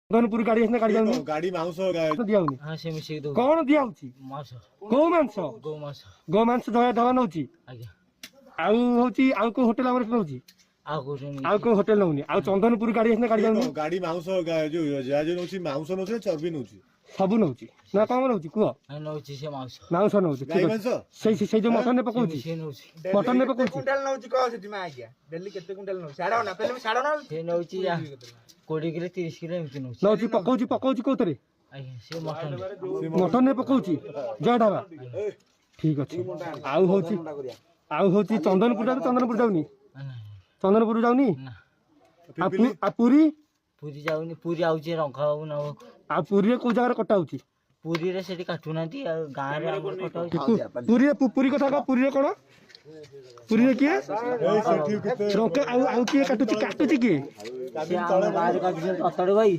ଚନ୍ଦନପୁର ଗାଡି ଆସିଲେ ଗାଡି ଯାଉନି। ଗାଡି ମାଉଁସ ଦିଆ ହଉନି? ହଁ, ସେ ମିଶେଇକି ଦଉଛି। କଣ ଦିଆ ହଉଛି? ମାଂସ। କୋଉ ମାଂସ? ଗୋ ମାଂସ। ଗୋ ମାଂସ ଜୟା ଢାବା ନଉଛି? ଆଜ୍ଞା। ଆଉ ହଉଛି ଆଉ କୋଉ ହୋଟେଲ ଆମର ନଉଛି? ଆଉ କୋଉଠି? ଆଉ କୋଉ ହୋଟେଲ ନଉନି। ଆଉ ଚନ୍ଦନପୁର ଗାଡି ଆସିଲେ ଗାଡି ଯାଉନି? ଗାଡି ମାଉଁସ ଯୋଉ ଯାହା ଯୋଉ ନଉଛି, ମାଉଁସ ନଉଛି ନା ଚର୍ବି ନଉଛି? ସବୁ ନଉଛି ନା କଣ ନଉଛି କୁହ? ନଉଛି ସେ ମାଂସ। ମାଂସ ନଉଛି, ଠିକ ଗାଈ ଅଛି। ମାଂସ। ସେଇ ଯୋଉ ମଟନରେ ପକଉଛି? ସେ ନଉଛି। ମଟନରେ ପକଉଛି? କୁଇଣ୍ଟାଲ ନଉଛି କହ ସେଠି ମା। ଆଜ୍ଞା, ଡେଲି କେତେ କୁଇଣ୍ଟାଲ ନଉଛି? ସାଢେ ନା ପେଲେ, ସାଢେ ନା। ସେ ନଉଛି 20 କିଲୋ, 30 କିଲୋ ଏମିତି ନଉଛି। ନଉଛି, ପକଉଛି, ପକଉଛି କୋଉଥିରେ? ଆଜ୍ଞା, ସେ ମଟନ। ମଟନରେ ପକଉଛି ଜୟ ଢାବା, ଠିକ ଅଛି। ଆଉ ହଉଛି ଚନ୍ଦନପୁର ଯାଉଛି? ଚନ୍ଦନପୁର ଯାଉନି? ଚନ୍ଦନପୁର ଯାଉନି? ନା। ଆଉ ପୁରୀ? ପୁରୀ ଯାଉନି। ପୁରୀ ଆଉଛି ରଙ୍କା ବାବୁ ନବାକୁ। ଆଉ ପୁରୀରେ କୋଉ ଜାଗାରେ କଟା ହଉଛି? ପୁରୀରେ ସେଠି କାଟୁନାହାନ୍ତି, ଆଉ ଗାଁରେ ଆମର କଟା ହଉଛି। ପୁରୀରେ, ପୁରୀ କଥା କହ, ପୁରୀରେ କଣ? ପୁରୀରେ କିଏ? ଏଇ ସେଠି କେତେ ରଙ୍କା ଆଉ କିଏ କାଟୁଛି? କାଟୁଛି କିଏ? ସେ ଆମ ଗାଁରେ କାଟୁଛନ୍ତି, ଅତଡୁ ଭାଇ।